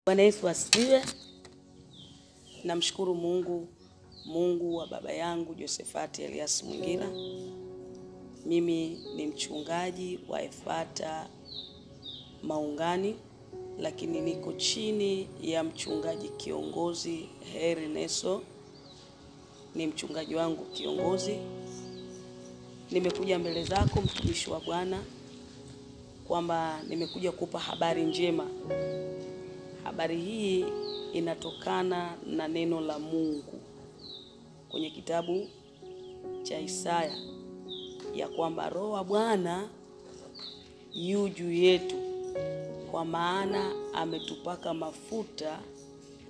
Bwana Yesu asifiwe. Namshukuru Mungu, Mungu wa baba yangu Josephat Elias Mwingira. Mimi ni mchungaji wa Efata Maungani, lakini niko chini ya mchungaji kiongozi Heri Neso, ni mchungaji wangu kiongozi. Nimekuja mbele zako mtumishi wa Bwana kwamba nimekuja kupa habari njema. Habari hii inatokana na neno la Mungu kwenye kitabu cha Isaya, ya kwamba Roho wa Bwana yu juu yetu, kwa maana ametupaka mafuta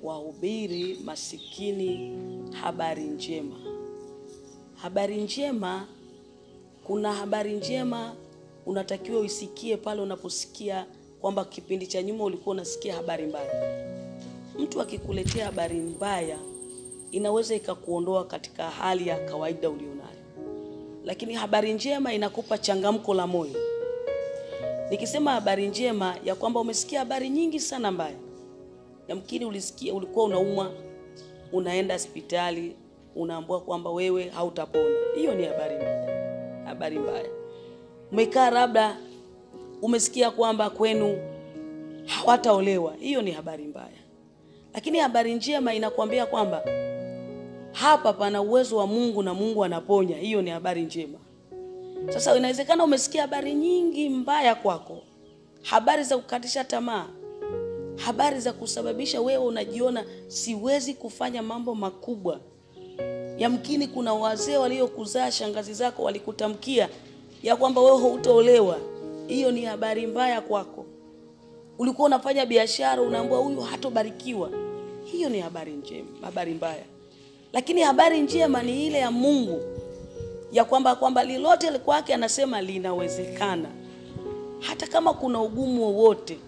wahubiri masikini habari njema. Habari njema, kuna habari njema unatakiwa uisikie pale unaposikia kwamba kipindi cha nyuma ulikuwa unasikia habari mbaya. Mtu akikuletea habari mbaya inaweza ikakuondoa katika hali ya kawaida ulionayo. Lakini habari njema inakupa changamko la moyo. Nikisema habari njema ya kwamba umesikia habari nyingi sana mbaya. Yamkini ulisikia ulikuwa unaumwa, unaenda hospitali, unaambiwa kwamba wewe hautapona. Hiyo ni habari mbaya. Habari mbaya. Umekaa labda umesikia kwamba kwenu hawataolewa. Hiyo ni habari mbaya. Lakini habari njema inakuambia kwamba hapa pana uwezo wa Mungu na Mungu anaponya. Hiyo ni habari njema. Sasa inawezekana umesikia habari nyingi mbaya kwako. Habari za kukatisha tamaa. Habari za kusababisha wewe unajiona siwezi kufanya mambo makubwa. Yamkini kuna wazee waliokuzaa, shangazi zako walikutamkia ya kwamba wewe hutaolewa. Hiyo ni habari mbaya kwako. Ulikuwa unafanya biashara, unaambiwa huyu hatobarikiwa. Hiyo ni habari njema, habari mbaya. Lakini habari njema ni ile ya Mungu, ya kwamba lolote kwake anasema linawezekana, hata kama kuna ugumu wowote.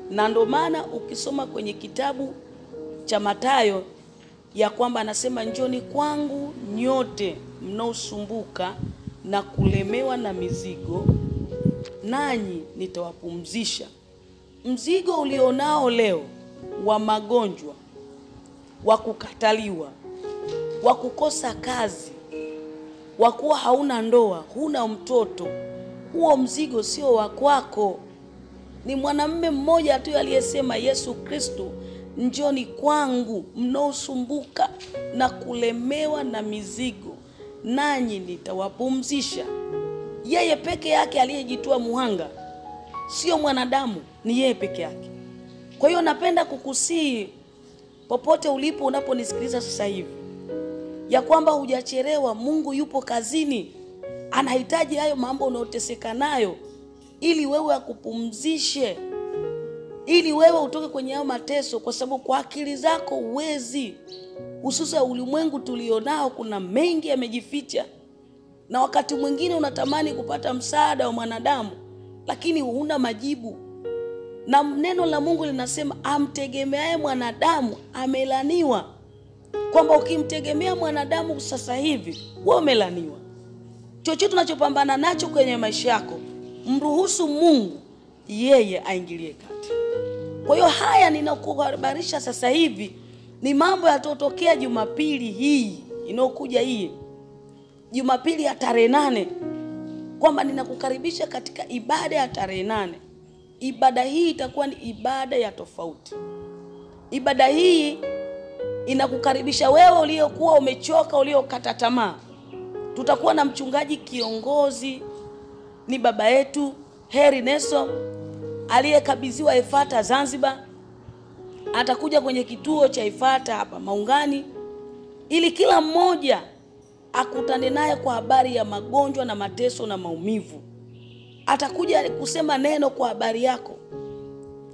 Na ndio maana ukisoma kwenye kitabu cha Mathayo ya kwamba anasema njoni kwangu nyote mnaosumbuka na kulemewa na mizigo, nanyi nitawapumzisha. Mzigo ulionao leo wa magonjwa, wa kukataliwa, wa kukosa kazi, wa kuwa hauna ndoa, huna mtoto, huo mzigo sio wa kwako. Ni mwanamume mmoja tu aliyesema, Yesu Kristo, njoni kwangu mnaosumbuka na kulemewa na mizigo, nanyi nitawapumzisha. Yeye peke yake aliyejitoa muhanga, sio mwanadamu, ni yeye peke yake. Kwa hiyo napenda kukusihi popote ulipo unaponisikiliza sasa hivi, ya kwamba hujachelewa. Mungu yupo kazini, anahitaji hayo mambo unayoteseka nayo ili wewe akupumzishe, ili wewe utoke kwenye hayo mateso, kwa sababu kwa akili zako huwezi. Hususa ulimwengu tulionao kuna mengi yamejificha, na wakati mwingine unatamani kupata msaada wa mwanadamu lakini huna majibu. Na neno la Mungu linasema amtegemeaye mwanadamu amelaniwa. Kwamba ukimtegemea mwanadamu sasa hivi wewe umelaniwa. Chochote unachopambana nacho kwenye maisha yako, mruhusu Mungu yeye aingilie kati. Kwa hiyo haya ninakuhabarisha sasa hivi ni mambo yatotokea Jumapili hii inayokuja, hii Jumapili ya tarehe 8, kwamba ninakukaribisha katika ibada ya tarehe 8. Ibada hii itakuwa ni ibada ya tofauti. Ibada hii inakukaribisha wewe uliokuwa umechoka, uliokata tamaa. Tutakuwa na mchungaji kiongozi, ni baba yetu Heri Neso, aliyekabidhiwa Efata Zanzibar. Atakuja kwenye kituo cha Efata hapa Maungani ili kila mmoja akutane naye kwa habari ya magonjwa na mateso na maumivu. Atakuja kusema neno kwa habari yako.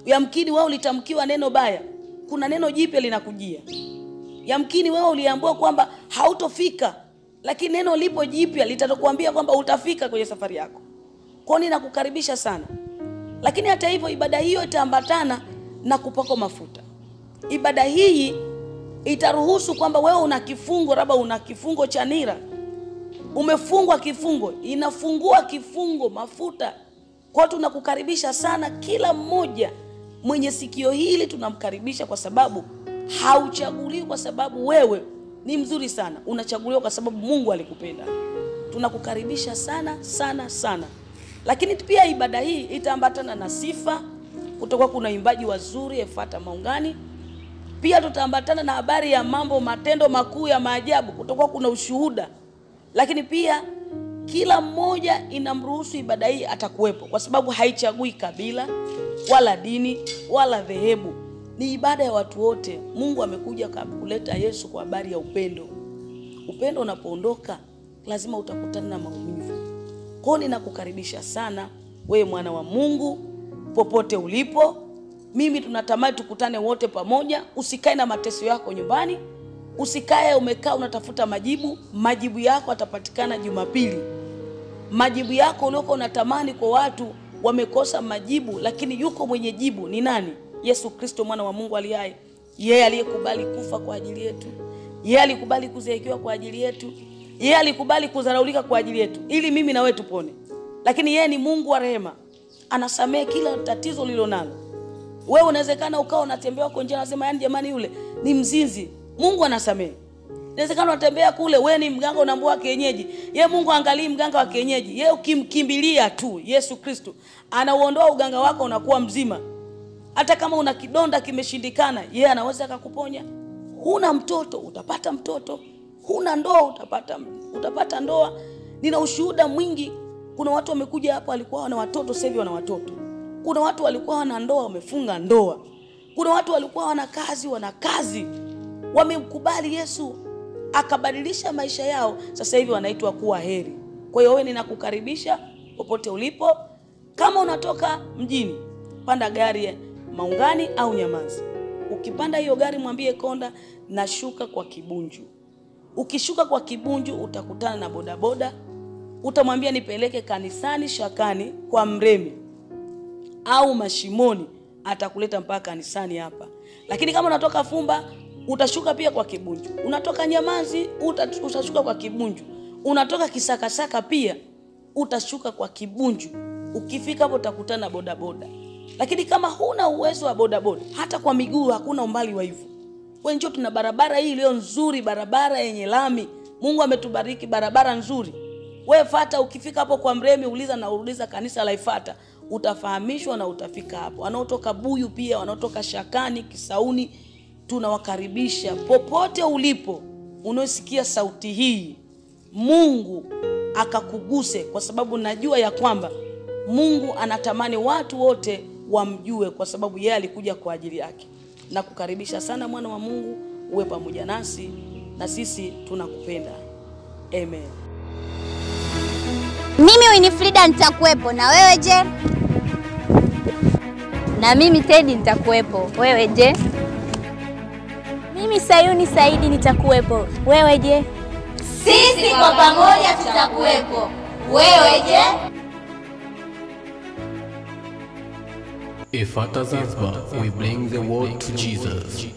Yamkini wewe ulitamkiwa neno baya, kuna neno jipya linakujia. Yamkini wewe uliambiwa kwamba hautofika, lakini neno lipo jipya litatakwambia kwamba utafika kwenye safari yako. Kwa nini nakukaribisha sana. Lakini hata hivyo ibada hiyo itaambatana na kupakwa mafuta. Ibada hii itaruhusu kwamba wewe una kifungo, labda una kifungo cha nira, umefungwa kifungo, inafungua kifungo mafuta. Kwa hiyo tunakukaribisha sana kila mmoja Mwenye sikio hili tunamkaribisha, kwa sababu hauchaguliwi kwa sababu wewe ni mzuri sana. Unachaguliwa kwa sababu Mungu alikupenda. Tunakukaribisha sana sana sana. Lakini pia ibada hii itaambatana na sifa. Kutakuwa kuna imbaji wazuri Efata Maungani. Pia tutaambatana na habari ya mambo, matendo makuu ya maajabu. Kutakuwa kuna ushuhuda. Lakini pia kila mmoja inamruhusu ibada hii atakuwepo, kwa sababu haichagui kabila wala dini wala dhehebu. Ni ibada ya watu wote. Mungu amekuja kuleta Yesu kwa habari ya upendo. Upendo unapoondoka lazima utakutana na maumivu. Kwa hiyo ninakukaribisha sana wewe mwana wa Mungu popote ulipo. Mimi tunatamani tukutane wote pamoja. Usikae na mateso yako nyumbani. Usikae umekaa unatafuta majibu. Majibu yako yatapatikana Jumapili. Majibu yako ulioko unatamani kwa watu wamekosa majibu, lakini yuko mwenye jibu. Ni nani? Yesu Kristo mwana wa Mungu aliye hai. Yeye aliyekubali kufa kwa ajili yetu. Yeye alikubali kuzeekiwa kwa ajili yetu. Yeye alikubali kudharaulika kwa ajili yetu, ili mimi na wewe tupone. Lakini yeye ni Mungu wa rehema. Anasamehe kila tatizo ulilonalo. Wewe unawezekana ukawa unatembea huko nje unasema yani jamani yule ni mzinzi. Mungu anasamehe. Inawezekana unatembea kule wewe ni mganga unaambua kienyeji. Yeye Mungu angalii mganga wa kienyeji. Yeye ukimkimbilia tu Yesu Kristo anauondoa uganga wako, unakuwa mzima. Hata kama una kidonda kimeshindikana, yeye anaweza akakuponya. Huna mtoto utapata mtoto. Huna ndoa utapata ndoa. Nina ushuhuda mwingi. Kuna watu wamekuja hapa walikuwa wana watoto, sasa hivi wana watoto. Kuna watu walikuwa wana ndoa wamefunga ndoa. Kuna watu walikuwa wana kazi, wana kazi. Wamemkubali Yesu akabadilisha maisha yao, sasa hivi wanaitwa kuwa heri. Kwa hiyo wewe ninakukaribisha popote ulipo. Kama unatoka mjini, panda gari Maungani au Nyamazi. Ukipanda hiyo gari mwambie konda nashuka kwa Kibunju. Ukishuka kwa Kibunju utakutana na bodaboda. Utamwambia nipeleke kanisani Shakani kwa Mremi au Mashimoni, atakuleta mpaka kanisani hapa. Lakini kama unatoka Fumba utashuka pia kwa Kibunju. Unatoka Nyamazi utashuka kwa Kibunju. Unatoka Kisakasaka pia utashuka kwa Kibunju. Ukifika hapo utakutana na bodaboda. Lakini kama huna uwezo wa bodaboda, hata kwa miguu hakuna umbali wa hivyo. Wewe njoo, tuna barabara hii leo nzuri, barabara yenye lami. Mungu ametubariki barabara nzuri. Wewe fuata, ukifika hapo kwa Mremi uliza na uliza kanisa la Ifata, utafahamishwa na utafika hapo. Wanaotoka Buyu pia, wanaotoka Shakani, Kisauni, tunawakaribisha popote ulipo. Unaosikia sauti hii, Mungu akakuguse, kwa sababu najua ya kwamba Mungu anatamani watu wote wamjue, kwa sababu yeye alikuja kwa ajili yake. Na kukaribisha sana mwana wa Mungu, uwe pamoja nasi, na sisi tunakupenda. Amen. Mimi Winifrida nitakuwepo, na wewe je? Na mimi Teddy nitakuwepo, wewe je? Mimi Sayuni Saidi nitakuwepo, wewe je? Sisi kwa pamoja tutakuwepo, wewe je? Efata Zanzibar, we bring the world to Jesus.